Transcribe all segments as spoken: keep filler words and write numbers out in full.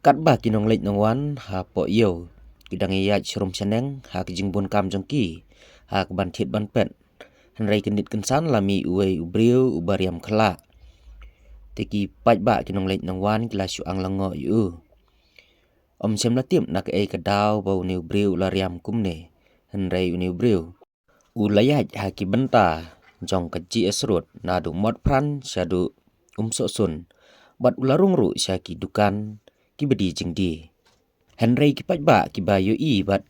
Katba ki nongleit nongwan hapoh ïew ki dang ïaid shrum shaneng ha ki jingbun kam jong ki ha ka ban thied ban pet, hynrei kyndit kynsan la mih uwei u briew uba riam khyllah. Te ki paidbah ki nongleit nongwan ki la shu ang lyngngoh ïa u. Ym shym la tip na kaei ka daw ba une u briew u la riam kumne, hynrei une u briew u la ïaid ha ki bynta jong ka G S Road naduh Motphran shaduh Umsohsun, bad u la rung ruh sha ki dukan kiba die jingdie. Hynrei ki paidbah kiba ïohi bad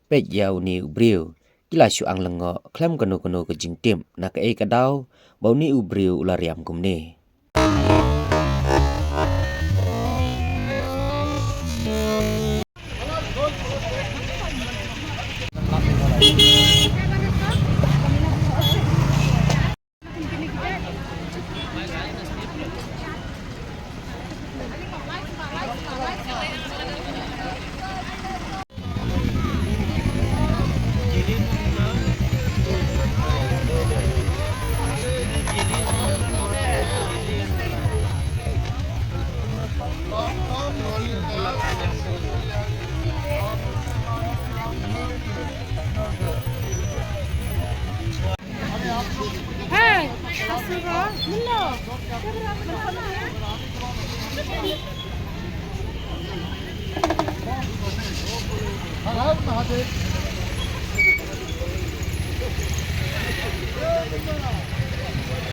peit ïa une u briew ki la shu ang lyngngoh khlem kano kano ka jingtip na kaei ka daw ba une u briew u la riam kumne.